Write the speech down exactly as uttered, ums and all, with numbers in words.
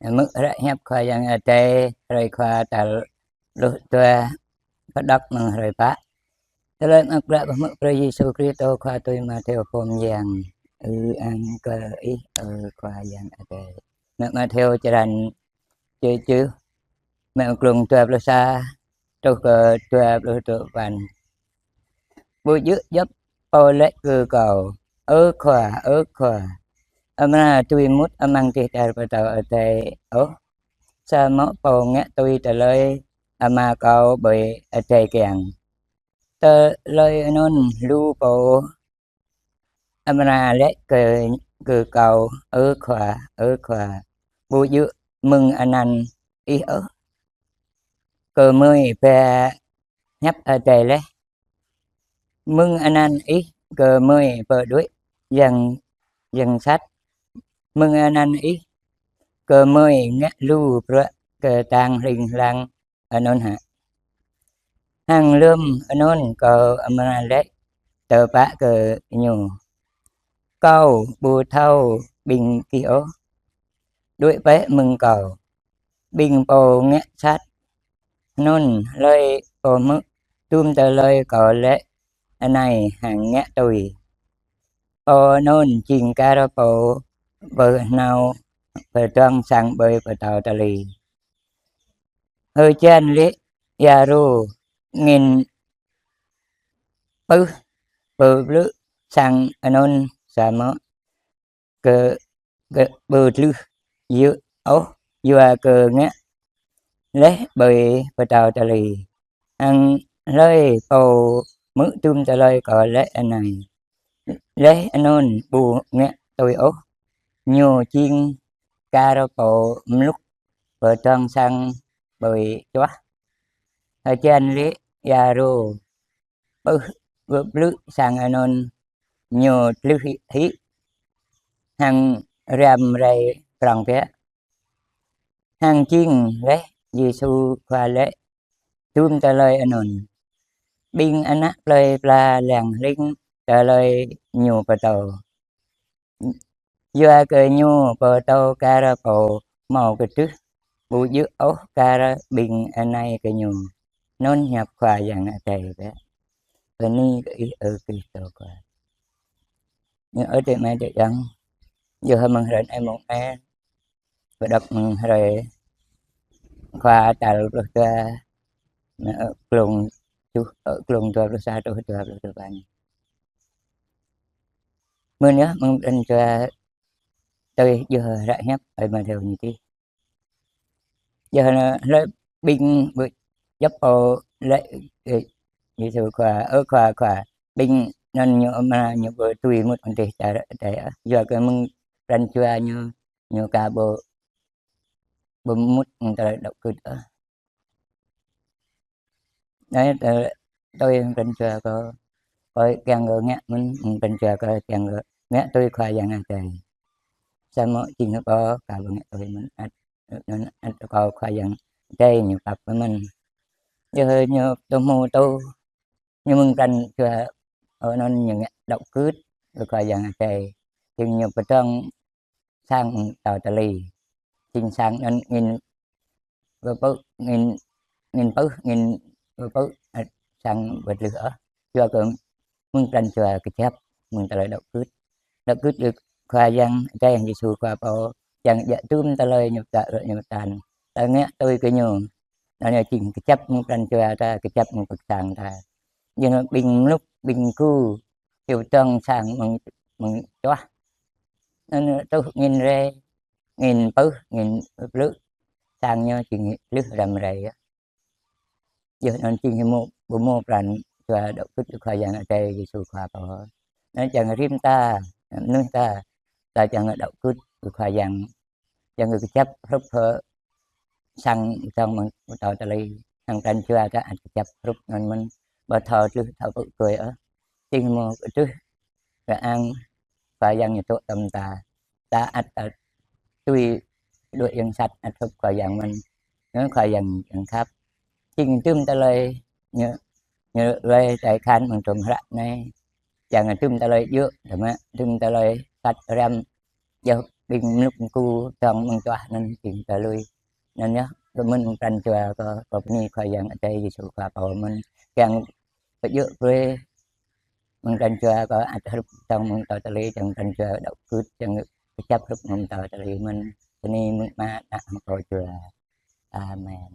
Hmư̆ hră hiăp Khua Yang Adai, hrơi Khua tal pluh dua, pơđok mơ̆ng hrơi pă. Tơlơi mơak klă pơhmư̆ brơi Yêsu Krist Khua tui Mattheo pô mơyang. Ư-ang kơ Ih, ơ Khua Yang Adai. Mơ̆ng Mattheo črăn tơjuh, mơ̆ng klung dua pluh sa truh kơ dua pluh dua păn. Ƀu djơ̆ djŏp pô laĭ kơ Kâo: Ơ Khua, ơ Khua, amra dưi mŭt amăng dêh čar pơtao adai ôh, samơ̆ pô ngă tui tơlơi Ama Kâo ƀơi adai kiăng. Tơlơi anŭn lu pô amra laĭ kơ, kơ Kâo: Ơ Khua, ơ Khua, ƀu djơ̆ mơ̆ng anăn Ih ôh, gơmơi ba hiăp Adai laih. Mơ̆ng anăn Ih gơmơi pơđuaĭ yang, yang sat. Mơ̆ng anăn Ih gơmơi ngă lu bruă kơtang hling hlang anŭn hă? Hăng lơ̆m anŭn Kâo amra laĭ tơpă kơ ñu: Kâo ƀu thâo ƀing gih ôh. Đuaĭ bĕ mơ̆ng Kâo, ƀing pô ngă sat. Anŭn hlơi pô hmư̆ dŭm tơlơi Kâo laĭ anai hăng ngă tui, pô anŭn jing kar pô pơhnâo pơdơ̆ng sang ƀơi pơtâo tơli. Hơjan lê̆ ia rô, angin pưh pơblư̆ sang anŭn samơ̆ gơ̆, gơ̆ ƀu tlưh djơ̆ ôh, yua kơ ngă laih ƀơi pơtâo tơli. Hăng hlơi pô hmư̆ dŭm tơlơi Kâo laĭ anai, laih anŭn ƀu ngă tui ôh, ñu jing kar pô mlŭk pơdơ̆ng sang ƀơi čuah. Hơjan lê̆ ia rô, pưh pơblư̆ sang anŭn, ñu tlưh hĭ, hĭ hăng răm rai prŏng biă. Hăng jing laih Yêsu Khua laĭ dŭm tơlơi anŭn, ƀing ană plơi pla lăng hling tơlơi ñu pơtô, yua kơ ñu pơtô kar pô hmâo kơdrưh, ƀu djơ̆ ôh kar ƀing anai kơ ñu. Anŭn hiăp Khua Yang Adai bĕ. Bơni kơ Ih, ơ Krist Khua. Ñu ơ adơi amai adơi ayŏng, yua mơ̆ng hrơi anai mơ̆ng anai, pơđok mơ̆ng hrơi Khua tal pluh dua, mơ̆ng klung tơjuh, klung dua pluh sa truh dua pluh dua păn. Mơ̆n yơh, mơ̆ng pran jua tui yơh hră hiăp ơi Mattheo ñu čih. Yơh anŭn hlơi ƀing ƀu djơ̆ pô laĭ, ơ, Yêsu Khua: Ơ Khua, Khua, ƀing anŭn ñu amra ñu ƀu dưi mŭt amăng dêh čar adai ôh, yua kơ mơ̆ng pran jua ñu, ñu aka ƀu, ƀu mŭt amăng tơlơi đaŏ gưt ôh. Anai tơ-, tui pran jua kâo, kâo kiăng kơ ngă mơ̆n, pran jua kâo kiăng kơ ngă tui Khua Yang Adai. Samơ̆ jing pô aka ƀu ngă tui mơ̆n, ăt, anŭn ăt kâo Khua Yang Adai ñu pap mơ̆n. Yơh ñu tơhmu tŭ, ñu mơ̆ng pran jua anŭn ñu ngă đaŏ gưt kơ Khua Yang Adai. Jing ñu pơdơ̆ng sang pơtâo tơli. Jing sang anŭn angin pơpư̆, angin, angin pưh, angin pơpư̆, ơ, sang ƀu tlưh ôh. Yua kơ mơ̆ng pran jua kơjăp, mơ̆ng tơlơi đaŏ gưt. Đaŏ gưt kơ Khua Yang Adai Yêsu Khua pô, čang djă dŭm tơlơi ñu pơtă, ñu pơtă. Ta ngă tui kơ ñu. Anŭn ñu jing kơjăp mơ̆ng pran jua ta, kơjăp mơ̆ng pơ̆k sang ta. Jing ƀing mlŭk, ƀing ku, ñu pơdơ̆ng sang mơ̆ng, mơ̆ng čuah. Anŭn truh angin rai, angin pưh, angin pơblư̆, sang ñu jing tlưh răm rai yơh. Yơh anŭn jing hmâo, ƀu hmâo pran jua đaŏ gưt kơ Khua Yang Adai Yêsu Khua pô. Anŭn čang rĭm ta, mơnuih ta, ta čang đaŏ gưt kơ Khua Yang, čang kơjăp hrup hăng sang pơdơ̆ng mơ̆ng pơtâo tơli, hăng pran jua ta ăt kơjăp hrup anŭn mơ̆n, ƀu thâo tlưh thâo pơ̆ kơi ôh. Jing hmâo kơdrưh kơang Khua Yang ñu tŭ tơm ta, ta ăt, ăt dưi đuaĭ yang sat ăt hrup Khua Yang mơ̆n. Anŭn Khua Yang, Yang khăp. Jing dŭm tơlơi ñu, ñu laĭ tơlơi khan mơ̆ng tơlơi hră anai. Čang dŭm tơlơi djơ̆, tơma dŭm tơlơi sat răm, yơh ƀing mlŭk mgu dŏng mơ̆ng čuah anŭn ƀing tơlơi. Anŭn yơh, kơ mơ̆n mơ̆ng pran jua kơ, kơ bơni Khua Yang Adai Yêsu Khua pô mơ̆n. Kiăng pơjơ̆ brơi mơ̆ng pran jua kơ ăt hrup dŏng mơ̆ng tơlơi, kiăng pran jua đaŏ gưt, kiăng kơjăp hrup mơ̆ng tơlơi mơ̆n. Bơni mơ̆ng Ama, Ană, Kâo jua. Amen.